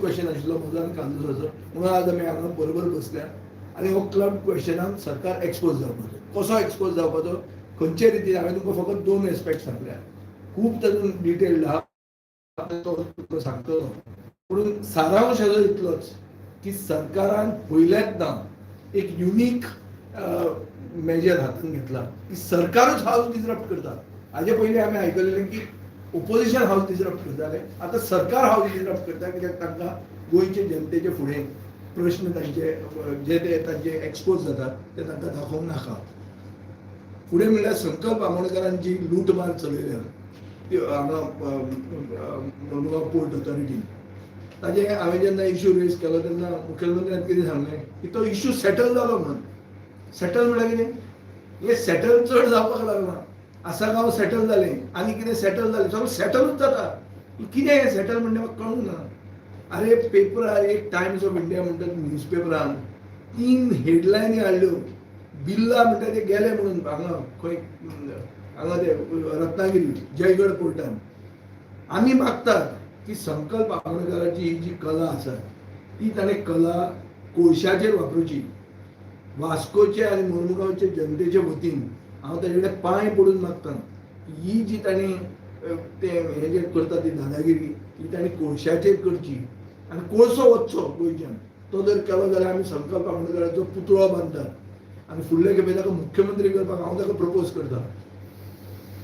Question आशिल्लो म्हजो आनी कार्दोजाचो, म्हणून आज आमी हांगा बरोबर बसल्या. आनी हो क्लब क्वेश्चनाक सरकार एक्सपोज जावपाचो, कसो एक्सपोज जावपाचो, खंयचे रितीन, हांवें तुमकां फकत दोन एस्पेक्ट सांगल्या, खूब तातूंत डिटेल्ड आहा, तो तुमकां सांगतलो. पूण सारांश हाजो इतलोच की सरकारान पयल्याच ना एक युनीक मेजर हातान घेतला की सरकारूच हाऊस डिसरप्ट करता. हाजे पयलीं आमी आयकलेलें की ओपोजिशन हाऊस डिसरप्ट करताले, आतां सरकार हाऊस डिसरप्ट करता, कित्याक तांकां गोंयचे जनतेचे फुडें प्रश्न तांचे जे ते तांचे एक्सपोज जातात ते तांकां दाखोवंक नाका. फुडें म्हणल्यार संकल्प आमोणकरान जी लूटमार चलयल्या ती हांगा मडगांव पोर्ट ऑथॉरिटीन, ताजे हांवें जेन्ना इशू रेज केलो तेन्ना मुखेलमंत्र्यान कितें सांगलें की तो इशू सेटल जालो म्हणून. सेटल म्हणल्यार कितें? हें सेटल चड जावपाक लागलां. आसागांव सेटल जालें आनी कितें सेटल जालें, सगळें सेटलूच जाता. कितें हें सेटल म्हणटा म्हाका कळूंक ना. अरे पेपरार एक टायम्स ऑफ इंडिया म्हणटा न्यूज पेपरान 3 हेडलायनी हाडल्यो, बिल्ला म्हणटा ते गेले म्हणून हांगा खंय हांगा ते रत्नागिरी जयगड पोर्टान. आमी मागतात की संकल्प आमोणकराची ही जी कला आसा ती ताणें कला कोळशाचेर वापरुची. वास्कोचे आनी मोरमुगांवचे जनतेचे वतीन हांव ताजे कडेन पांय पडून मागता ही जी ताणें ते हे जे करता ती दादागिरी ती ताणें कोळशाचेर करची आनी कोळसो वचचो गोंयच्यान. तो जर केलो जाल्यार आमी संकल्प आमोणकराचो पुतळो बांदतात आनी फुडले खेपे ताका मुख्यमंत्री करपाक हांव ताका प्रपोज करता.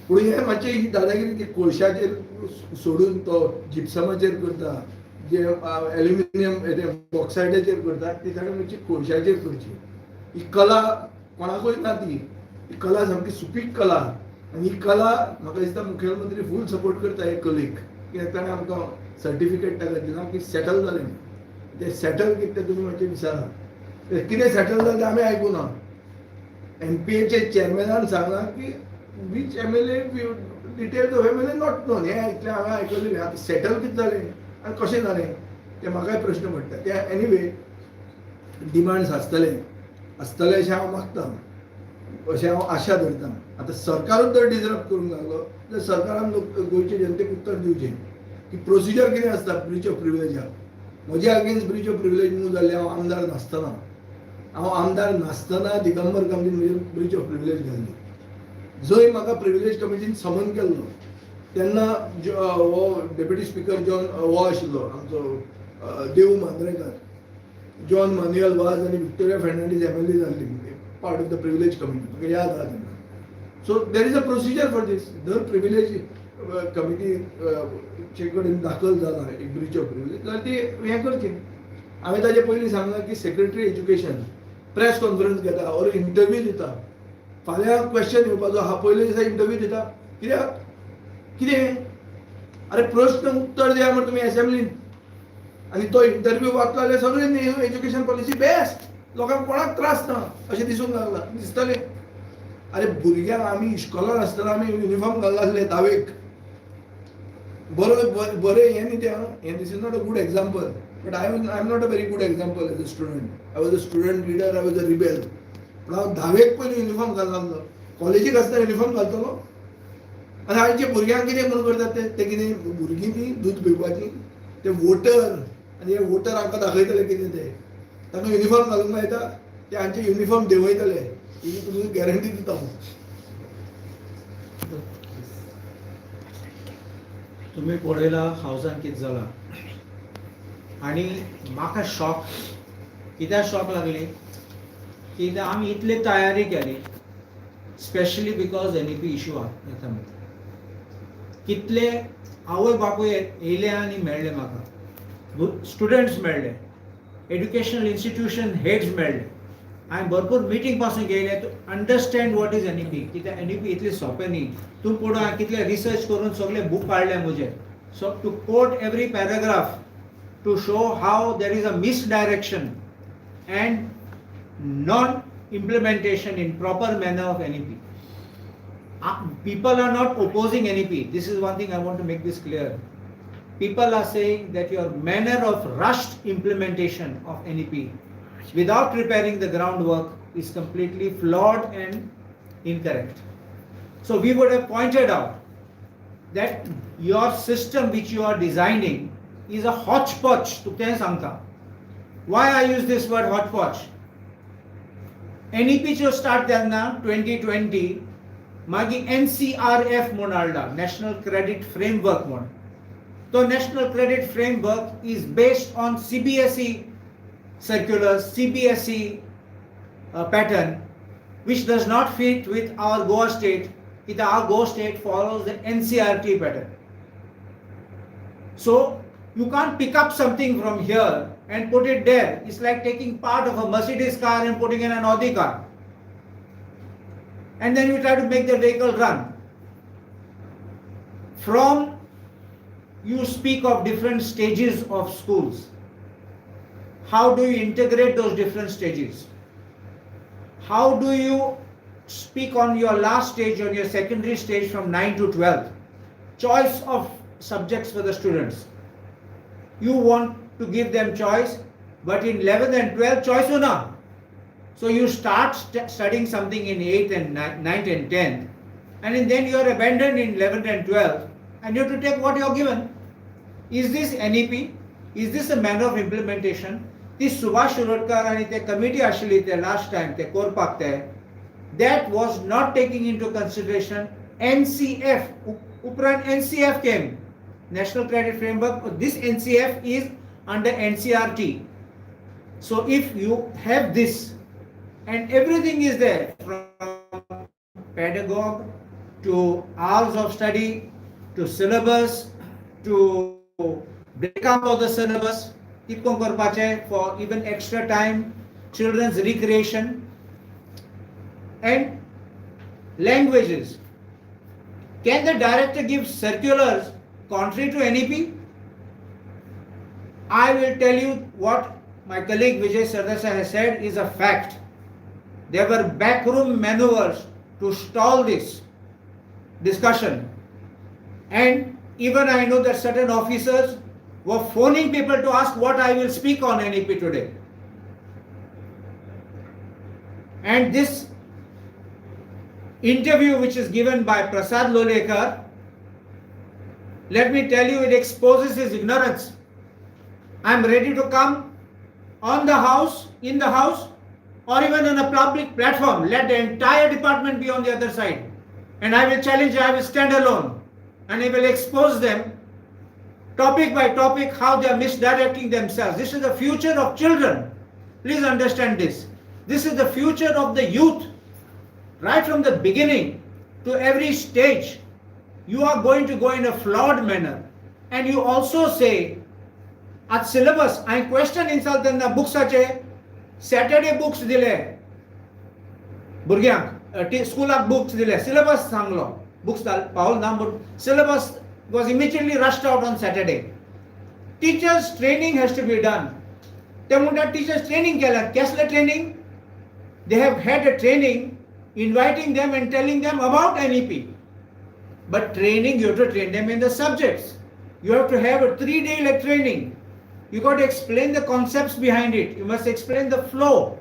पूण हें मातशें ही दादागिरी ती कोळशाचेर सोडून तो जिप्समाचेर करता, जे एल्युमिनियम बॉक्सायडाचेर करता, ती ताणें मातशी कोळशाचेर करची. ही कला कोणाकूय ना, ती ही कला सामकी सुपीक कला आनी ही कला म्हाका दिसता मुखेलमंत्री फूल सपोर्ट करता हे कलेक, कित्याक ताणें आमकां सर्टिफिकेट ताका दिलां की सेटल जालें. तें सेटल कितें तें तुमी मातशें विचारा, कितें सेटल जालें तें आमी आयकूं ना. एमपीएचे चेअरमॅनान सांगलां की which MLA, details of MLA not known, हें इतलें हांवें आयकलेलें. आतां सेटल कितें जालें आनी कशें जालें तें म्हाकाय प्रश्न पडटा. ते एनिवे डिमांड्स आसतले आसतले अशें हांव मागता, अशें हांव आशा धरता. आतां सरकारूच जर डिसरप्ट करूंक लागलो जाल्यार सरकारान गोंयचे जनतेक उत्तर दिवचें की प्रोसिजर कितें आसता ब्रीच ऑफ प्रिविलेजाक. म्हजे against breach of privilege move जाल्लें हांव आमदार नासतना, हांव आमदार नासतना दिगंबर कामतीन म्हजेर ब्रीच ऑफ प्रिविलेज घाल्ली. जंय म्हाका प्रिविलेज कमिटीन समन केल्लो तेन्ना हो डेप्युटी स्पिकर जॉन हो आशिल्लो आमचो देवू मांद्रेकर, जॉन मानुएल वाज आनी विक्टोरिया फेर्नांडीस एमएलए जाल्ली part of the privilege committee, म्हाका याद आहा तेन्ना. So there is a procedure for this. जर प्रिविलेज कमिटी चे कडेन दाखल जाला एक ब्रीच ऑफ प्रिविलेज जाल्यार ती हें करचें. हांवें ताजे पयलीं सांगलां की सेक्रेटरी एज्युकेशन प्रेस कॉन्फरन्स घेता ऑर इंटरव्यू दिता. फाल्यां क्वेश्चन येवपाचो आहा, पयले दिसा इंटरव्यू दिता कित्याक? कितें? अरे प्रश्न उत्तर दिया मरे तुमी एसेंब्लीन. आनी तो इंटरव्यू वाचलो जाल्यार सगळे एज्युकेशन पॉलिसी बेस्ट, लोकांक कोणाक त्रास ना अशें दिसूंक लागलां दिसतलें. अरे भुरग्यांक आमी इश्कोलान आसतना आमी युनिफॉर्म घालनासले आसले धावेक. बरो बरें हें न्ही तें, हें this is not a good example, but I am not a very good example as a student. I was a student leader, I was a rebel. पूण हांव धावेक पयलीं युनिफॉर्म घालनासलो, कॉलेजीक आसतना युनिफॉर्म घालतलो. आनी आयच्या भुरग्यांक कितें म्हणून करतात ते? ते कितें भुरगीं ती दूद पिवपाची? ते वोटर आनी हे वोटर हांकां दाखयतले कितें ते. तांकां युनिफॉर्म घालूंक मेळटा, ते हांचे युनिफॉर्म देंवयतले, ही तुमकां गॅरंटी दिता हांव. तुमी पळयला हावसान कितें जालां आनी म्हाका शॉक कित्याक शॉक लागली की आमी इतली तयारी केली, specially because NEP issue येता म्हणून. कितले आवय बापूय येयले आनी मेळ्ळे म्हाका, स्टुडंट्स मेळ्ळे, एड्युकेशनल इन्स्टिट्यूशन हेड्स मेळ्ळे. हांवें भरपूर मिटींग पासून घेयले to understand what is NEP. कित्याक एनईपी इतली सोंपें न्ही. तूं पळोवन हांवें कितले रिसर्च करून सगळे बूक काडले म्हजे, so to quote every paragraph to show how there is a misdirection and non implementation in proper manner of NEP. People are not opposing NEP. This is one thing I want to make this clear. People are saying that your manner of rushed implementation of NEP without preparing the groundwork is completely flawed and incorrect. So we would have pointed out that your system which you are designing is a hodgepodge. तुका तें सांगता why I use this word hodgepodge. एनईपीच्यो start तेन्ना 2020, मागीर NCRF म्हूण हाडला, national credit framework म्हूण. तो National Credit Framework is based on CBSE circular, CBSE pattern, which does not fit with our Goa state. कित्याक our Goa state follows the NCERT pattern. So you can't pick up something from here and put it there. It's like taking part of a Mercedes car and putting in an Audi car. And then you try to make the vehicle run. From you speak of different stages of schools. How do you integrate those different stages? How do you speak on your last stage, on your secondary stage from 9 to 12? Choice of subjects for the students. You want to give them choice, but in 11th and 12th, choice ना. So you start studying something in 8th and 9th and 10th, and then you are abandoned in 11th and 12th, and you have to take what you are given. Is this NEP? Is this a manner of implementation? ती सुभाष शिरोडकर आनी ते committee आशिल्ली ते last time ते करपाक ते, that was not taking into consideration NCF. उपरांत NCF came, National Credit Framework. This NCF is under NCERT. So if you have this and everything is there, from pedagogue to hours of study to syllabus to breakup of the syllabus, कितको करपाचें for even extra time, children's recreation and languages. Can the director give circulars contrary to NEP? I will tell you what my colleague Vijay Sardesai has said is a fact. There were backroom maneuvers to stall this discussion. And even I know that certain officers were phoning people to ask what I will speak on NEP today. And this interview which is given by Prasad Lolayekar, let me tell you, it exposes his ignorance. I am ready to come on the house, in the house, or even on a public platform. Let the entire department be on the other side. And I will challenge, I will stand alone. And I will expose them topic by topic how they are misdirecting themselves. This is the future of children. Please understand this. This is the future of the youth. Right from the beginning to every stage, you are going to go in a flawed manner. And you also say, at syllabus, I question insult तेन्ना बुक्साचे Saturday books दिले भुरग्यांक, स्कुलाक books दिले, syllabus सांगलो, books पावल ना, but syllabus was immediately rushed out on Saturday. Teachers training has to be done. ते म्हणटात टिचर्स ट्रेनिंग केल्यात. कसलें training? They have had a training inviting them and telling them about NEP. But training, you have to train them in the subjects. You have to have a 3-day like training. You got to explain the concepts behind it. You must explain the flow.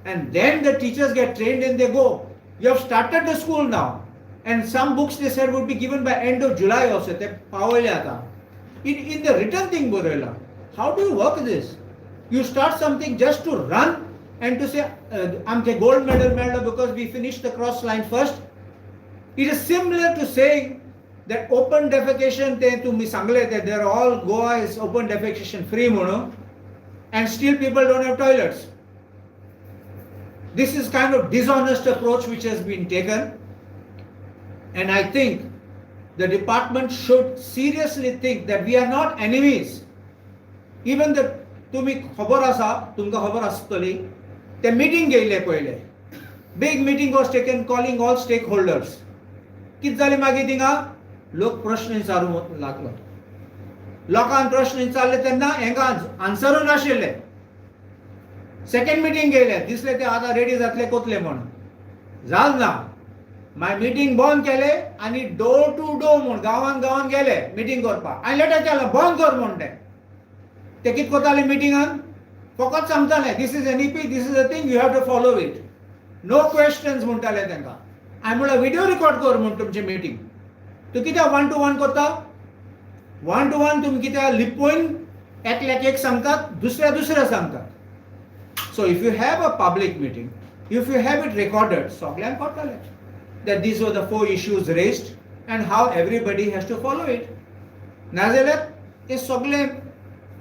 And then the teachers get trained and they go. You have started the school now. And some books they said would be given by end of July also. ते पावयले आता. In the written thing बरयला. How do you work this? You start something just to run and to say, आमचे gold medal मेळ्ळो because we finished the cross line first. It is similar to saying that open defecation ते तुम्ही सांगले ते they're all Goa is open defecation free म्हणून, and still people don't have toilets. This is kind of dishonest approach which has been taken, and I think the department should seriously think that we are not enemies. Even the तुम्ही खबर आसा, तुमकां खबर आसतली, ते meeting घेयले पयले, big meeting was taken calling all stakeholders. कितें जालें मागीर थिंगा लोक प्रश्न विचारूंक लागलो. लोकांक प्रश्न विचारले तेन्ना हेंकां आन्सरूय नाशिल्ले. सेकंड मिटींग घेयले, दिसले ते आतां रेडी जातले कोतले म्हण, जाल ना. मागीर मिटींग बंद केले आनी डोर टू डोर म्हूण गांवान गांवान गेले मिटींग करपाक. आनी लेटर केलें बंद कर म्हूण. ते ते कितें करताले मिटिंगान फकत सांगताले this is NEP, this is a thing, you have to follow it, no questions म्हणटाले तांकां. हांवें म्हणलें व्हिडिओ रिकॉर्ड कर म्हूण तुमची मिटींग, तूं कित्याक वन टू वन करता? वन टू वन तुमी कित्याक लिपोवन एकल्याक एक सांगतात, दुसऱ्या दुसऱ्या सांगतात? So if you have a public meeting, if you have it recorded, सगळ्यांक कळटलें that these were the four issues raised and how everybody has to follow it. नाजाल्यार ते सगळे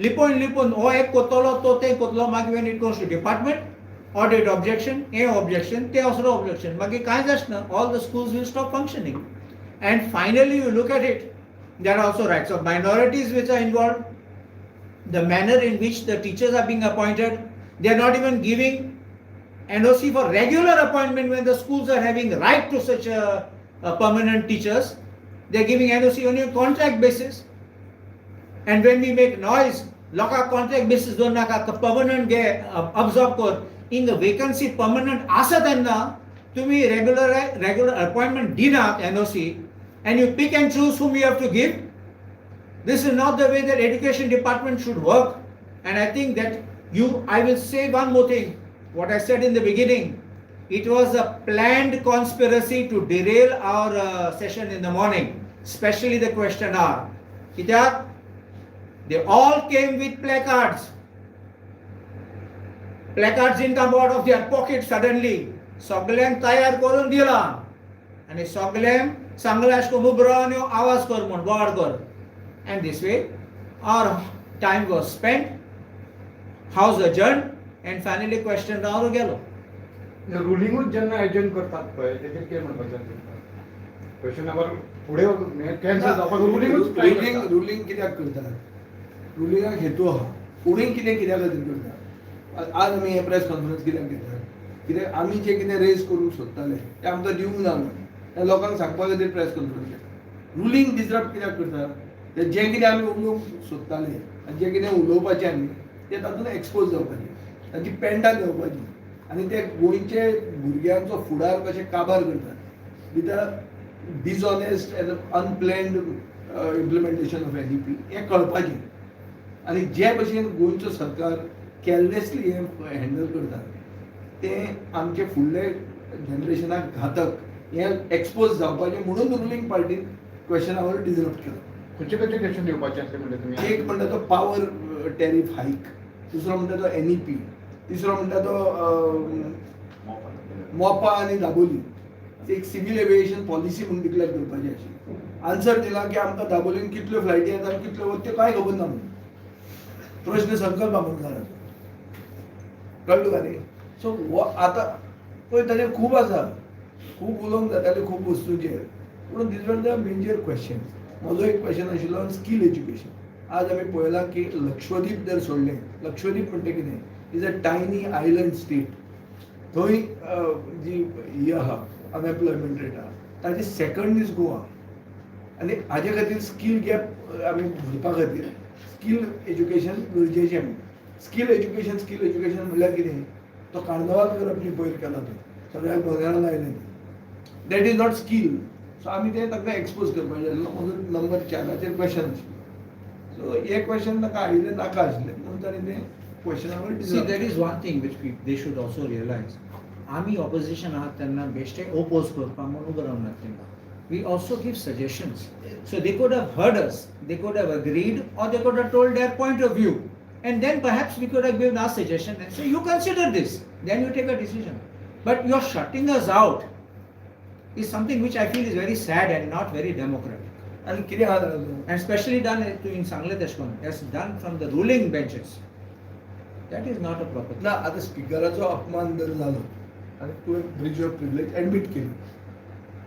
लिपोवन लिपोवन हो एक कोतलो, तो तें कोतलो, मागीर when it goes to department, audit objection, हें ऑब्जेक्शन, तें असलो ऑब्जेक्शन, मागीर कांयच आसना. All the schools will stop functioning. And finally, you look at it, there are also rights of minorities which are involved. The manner in which the teachers are being appointed, they are not even giving NOC for regular appointment when the schools are having right to such a permanent teachers. They are giving NOC on a contract basis. And when we make noise, लोकांक contract basis दवर नाका, permanent घे, absorb कर. In the vacancy permanent आसा तेन्ना तुमी regular appointment दिनात NOC and you pick and choose whom you have to give. This is not the way that education department should work. And I think that you, I will say one more thing, what I said in the beginning. It was a planned conspiracy to derail our session in the morning, especially the question hour. कित्याक they all came with placards. Placards didn't come out of their pocket suddenly. सगळ्यांक तयार करून दिला आनी सगळ्यांक सांगलें अशें करून उबो राव आनी आवाज कर म्हूण, बोवाळ कर. And this way our time was spent, house adjourned and finally question hour गेलो. रुलिंगूच जेन्ना एजर्न करतात पळय, तेजेर कितें म्हणपाचें तुमकां? क्वेश्चन our फुडें कॅन्सल जावपाक रुलिंगूच. रुलिंग रुलिंग कित्याक करतात? रुलिंगाक हेतू आहा. कोणूय कितें कित्या खातीर करता? आज आमी हें प्रेस कॉन्फरन्स कित्याक घेतात? कित्याक आमी जें कितें रेज करूंक सोदताले तें आमकां दिवंक ना म्हणून त्या लोकांक सांगपा खातीर प्रेस कॉन्फरन्स घेता. रुलिंग डिसरप्ट कित्याक करता? ते जें कितें आमी उलोवंक सोदताले आनी जें कितें उलोवपाचें आमी तें तातूंत एक्सपोज जावपाचें, तांची पेंटां देंवपाची आनी ते गोंयचे भुरग्यांचो फुडार कशें काबार करतात with a dishonest and unplanned implementation of NEP हें कळपाचें. आनी जे भशेन गोंयचो सरकार कॅरलेसली हें हँडल करता तें आमचे फुडले जनरेशनाक घातक, हें एक्सपोज जावपाचें म्हणून रुलिंग पार्टीन क्वेश्चन our disrupt केलो. खंयचे खंयचे क्वेश्चन दिवपाचे आसले म्हणटा तुमी? एक म्हणटा तो पावर टॅरीफ हायक, दुसरो म्हणटा तो एनईपी, तिसरो म्हणटा तो मोपा आनी दाबोली, एक सिव्हील एविएशन पॉलिसी म्हणून डिक्लेअर करपाची आशिल्ली. आन्सर दिला की आमकां दाबोलीन कितल्यो फ्लायटी येता आनी कितल्यो वता त्यो कांय खबर ना म्हणून. प्रश्न संकल्प आमोणकाराचो, कळ्ळें तुका न्ही? सो हो आतां पळय, ताचेर खूब आसा, खूब उलोवंक जातालें खूब वस्तूंचेर, पूण these are the major questions. म्हजो एक क्वेश्चन आशिल्लो स्कील एज्युकेशन. आज आमी पळयलां की लक्षद्वीप जर सोडलें, लक्षद्वीप म्हणटा कितें, is a tiny island state. थंय जी ही आहा, अनएम्प्लॉयमेंट रेट आहा, ताजी सेकंड is Goa. आनी हाजे खातीर स्कील गॅप आमी भरपा खातीर स्कील एज्युकेशन गरजेचें. स्कील एज्युकेशन, स्कील एज्युकेशन म्हणल्यार कितें? तो कार्नवाल करप न्ही, पयर केला तो, सगळ्याक बघायला लायलें, that is not skill. So आमी तें तांकां एक्सपोज करपाचें आसलें. म्हजो नंबर चाराचेर क्वेश्चन आशिल्लो. सो हे क्वेश्चन ताका आयिल्लें नाका आशिल्लें म्हणून ताणें तें क्वेश्चनावर. See, there is one thing which they should also realize. आमी opposition आहात तेन्ना बेश्टे oppose करपाक म्हणून उबो रावनात तेंकां. We also give suggestions. So they could have heard us, they could have agreed, or they could have told their point of view. And then perhaps we could have given our suggestion and say, you consider this, then you take a decision. But you're shutting us out is something which I feel is very sad and not very democratic. आनी कितें आहा जाणा तूं? And especially done to in सांगलें तशें करून, that's done from the ruling benches. That is not a proper thing. ना, आतां स्पिकराचो अपमान जर जालो आनी तुवें ब्रीच ऑफ प्रिविलेज एडमीट केली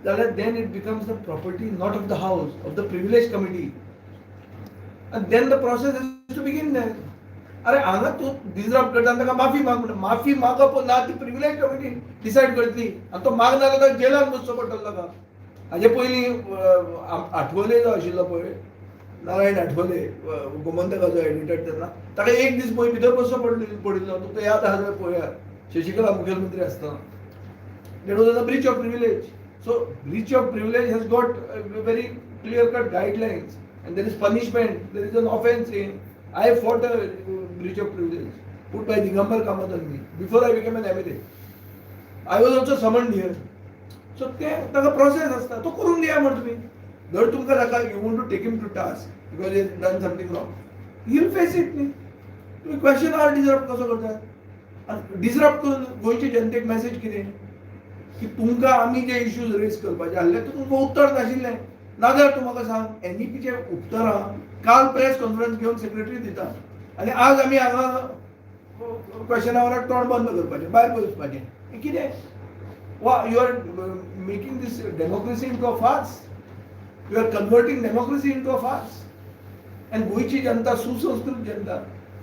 जाल्यार then it becomes the property not of the house, of the privilege committee, आनी then the process has to begin then. अरे, हांगा तूं डिजरप्ट करता आनी ताका माफी माग म्हणटा. माफी मागप ना ती प्रिविलेज कमिटी डिसायड करतली आनी तो मागना जाल्यार जेलान बसचो पडटलो ताका. हाजे पयलीं आठवले जो आशिल्लो पळय, नारायण आठवले, गोमंतकाचो एडिटर, तेन्ना ताका एक दीस पळय भितर बसचो पडिल्लो. तुमकां याद आसा जाल्यार पळयात, शशिकला मुखेलमंत्री आसतना. That was a breach of privilege. So breach of privilege has got very clear cut guidelines and there is punishment, there is an offence in. I fought a breach of privilege put by Digambar Kamat on me before I became an MLA. I was also summoned here. So ते ताका process आसता, तो करून दिया म्हण तुमी. जर तुमकां ताका you want to take him to task. because he done something wrong, he'll face it न्ही. तुमी क्वेश्चन our disrupt कसो करतात? आनी डिसरप्ट करून गोंयचे जनतेक मॅसेज कितें की तुमकां आमी जे इश्यूज रेज करपाचे आहले ते तुमकां उत्तर नाशिल्लें. नाजाल्यार तूं म्हाका सांग, एनईपीचे उत्तरां काल प्रेस कॉन्फरन्स घेवन सेक्रेटरी दिता आनी आज आमी हांगा क्वेश्चन आवराक तोंड बंद करपाचें, भायर वचपाचें, हें कितें? वा you are making this democracy into a farce. You are converting democracy into a farce. And गोंयची जनता सुसंस्कृत जनता,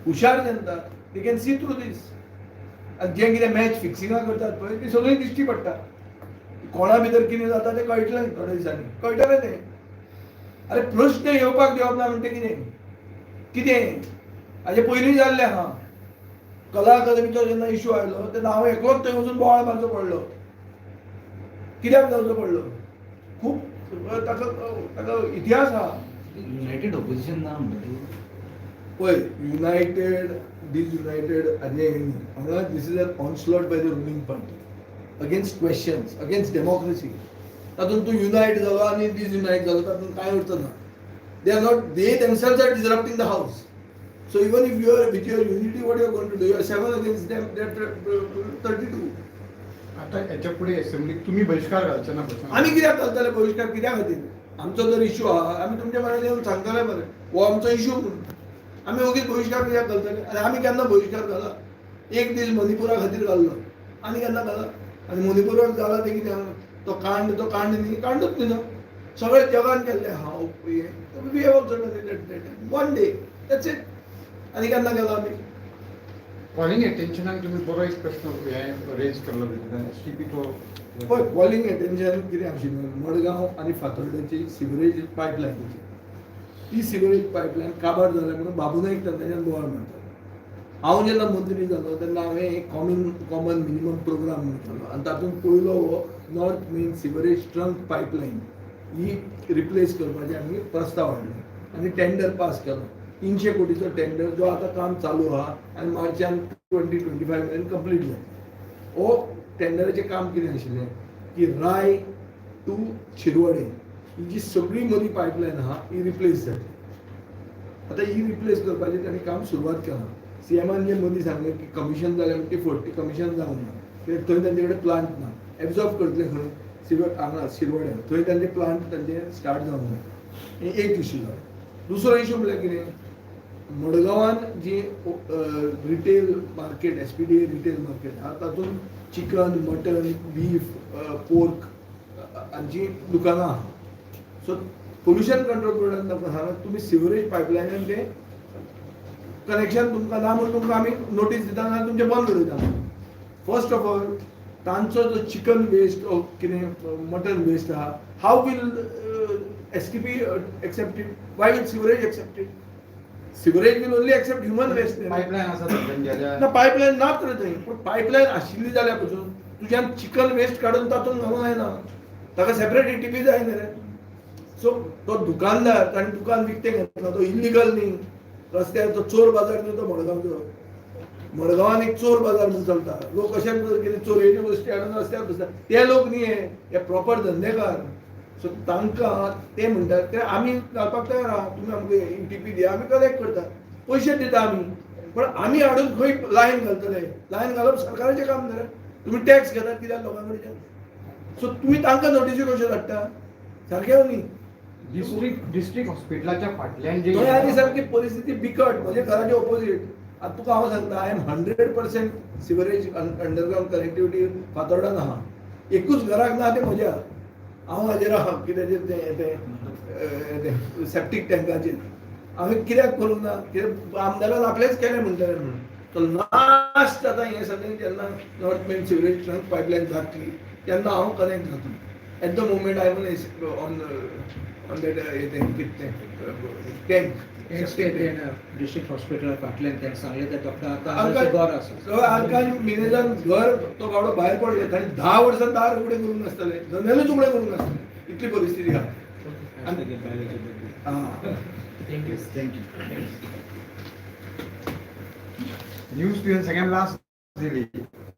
हुशार जनता, they can see through this. आनी जें कितें मॅच फिक्सिंगां करतात पळय, ती सगळीं दिश्टी पडटा. कोणा भितर कितें जाता तें कळटलें थोड्या दिसांनी, कळटलें तें. अरे, प्रश्न येवपाक दिवप ना म्हणटा कितें कितें? हाजे पयलीं जाल्लें आहा. कला अकादमीचो जेन्ना इशू आयलो तेन्ना हांव एकलोच थंय वचून बोवाळ मारचो पडलो. कित्याक जावचो पडलो? खूब ताका इतिहास आहा. युनायटेड ऑपोजिशन ना म्हणटा तूं? पळय, युनायटेड डिसयुनायटेड आनी हांगा this is an onslaught by the ruling party against questions, against democracy. तातूंत तूं युनायट जालो आनी डिसयुनायट जालो, तातूंत कांय अर्थ ना. They are not, they themselves are disrupting the house. So even if you are with your unity, what you are going to do? You are seven against them, they are 32. आता याच्या पुढे असेंब्लीत तुम्ही बहिष्कार घालचे ना प्रश्न? आमी कित्याक घालतले बहिष्कार? कित्या खातीर? आमचो जर इश्यू आहा, आमी तुमच्या म्हऱ्यान येवन सांगतले मरे हो आमचो इश्यू म्हणून. आमी ओगीच बहिष्कार कित्याक घालतले? आनी आमी केन्ना बहिष्कार घाला? एक दीस मणिपुरा खातीर घाल्लो, आनी केन्ना घाला? आनी मणिपुराक जाला तें कितें आहा? तो कांड, तो कांड न्ही, कांडूच न्ही तो, सगळे जगान केल्लें आहा. We have also one day, that's it. आनी केन्ना केलो आमी? कॉलिंग अटेन्शनाक तुम्ही बरो एक प्रश्न हे रेज केल्लो, एसटीपी तो. पळय, कॉलिंग एटेन्शन कितें आशिल्लें, मडगांव आनी फातोर्डेची सिवरेज पायपलायनीची, ती सिवरेज पायपलायन काबार जाल्या म्हणून बाबू नायक तांच्यान बोवाळ मारतालो. हांव जेन्ना मंत्री जालो तेन्ना हांवें एक कॉमन मिनिमम प्रोग्राम म्हणून केलो आनी तातूंत पयलो हो north main sewerage trunk pipeline ही रिप्लेस करपाचे आमी प्रस्ताव हाडलो आनी टेंडर पास केलो. 300 कोटीचो टेंडर जो आतां काम चालू आहा आनी मार्चान 2025 मेरेन कंप्लीट जातलो. हो टेंडराचें काम कितें आशिल्लें की राय टू शिरवडे ही जी सगळी मदीं पायपलायन आहा ही रिप्लेस जातली. आतां ही रिप्लेस करपाचें ताणें काम सुरवात केलां. सीएमान जे मदीं सांगलें की कमिशन जालें म्हणटी फट, ती कमिशन जावंक ना, कित्याक थंय तांचे कडेन प्लांट ना. एब्जॉर्ब करतले खंय? सिवर हांगा शिरवड्यां थंय तांचे प्लांट तांचे स्टार्ट जावंक ना. हें एक इशू जालो. दुसरो इशू म्हणल्यार कितें, मडगांवान जी retail market, SPDA retail market आहा, तातूंत चिकन, मटन, बीफ, पोर्क हांची दुकानां आहा. सो पोल्युशन कंट्रोल बोर्डान तांकां सांगलां, तुमी सिवरेज पायपलायनान तें कनेक्शन तुमकां ना म्हणून तुमकां आमी नोटीस दिता, ना तुमचें बंद उडयता. फर्स्ट ऑफ ऑल, तांचो जो चिकन वेस्ट कितें मटन वेस्ट आहा, how will STP accept it? Why will sewerage accept it? Sewerage will only accept human waste. Pipeline आसा तेंच्या. ना, पायपलायन ना तर थंय, पूण पायपलायन आशिल्ली जाल्यार पसून तुज्यान चिकन वेस्ट काडून तातूंत घालूंक जायना. ताका सेपरेट ईटीपी जाय न्ही रे. सो तो दुकानदार, ताणें दुकान विकतें घेतलां, तो इलिगल न्ही. रस्त्यार तो चोर बाजार न्ही तो मडगांवचो. मडगांवान एक चोर बाजार म्हणून चलता. लोक अशें कितें चोरयेच्यो गोश्टी हाडून रस्त्यार बसता. ते लोक न्ही, हे प्रॉपर धंदेकार. सो तांकां ते म्हणटात ते आमी घालपाक तयार आहा, तुमी आमकां ईटीपी दिया, आमी कलेक्ट करता, पयशे दिता आमी. पण आमी हाडून खंय लायन घालतले? लायन घालप सरकाराचें काम न्ही रे. तुमी टॅक्स घेतात कित्याक लोकां कडच्यान? सो तुमी तांकां नोटीसी कश्यो धाडटा? सारकें न्ही. डिस्ट्रिक्ट हॉस्पिटलाच्या फाटल्यान जे थंय आनी सारकी परिस्थिती बिकट. म्हज्या घराचे ऑपोजीट. आतां तुका हांव सांगता, I am 100% sewerage underground connectivity फातोर्डान आहा. एकूच घराक ना, तें म्हज्या. हांव हाजेर आहा, कित्याचेर तें तें तें सेप्टीक टँकाचेर. हांवें कित्याक करूंक ना? कित्याक आमदारान आपलेंच केलें म्हणटलें म्हणून. तो लास्ट आतां हें सगळें जेन्ना north main sewerage trunk pipeline जातली तेन्ना हांव कनेक्ट जातलो. At the moment I on that तें कितें तें टँक. डिस्ट्रिक्ट हॉस्पिटल फाटल्यान ताणें सांगलें, त्या डॉक्टर घर आसा. आरकान मिनेजान घर, तो गावडो भायर पडले. ताणी 10 वर्सां दार उगडे करूंक नासतले, जनेलूच उगडे करूंक नासतले, इतली परिस्थिती आहा. आं. Thank you. Thank you. News तुवें सगळ्यांत लास्ट दिली.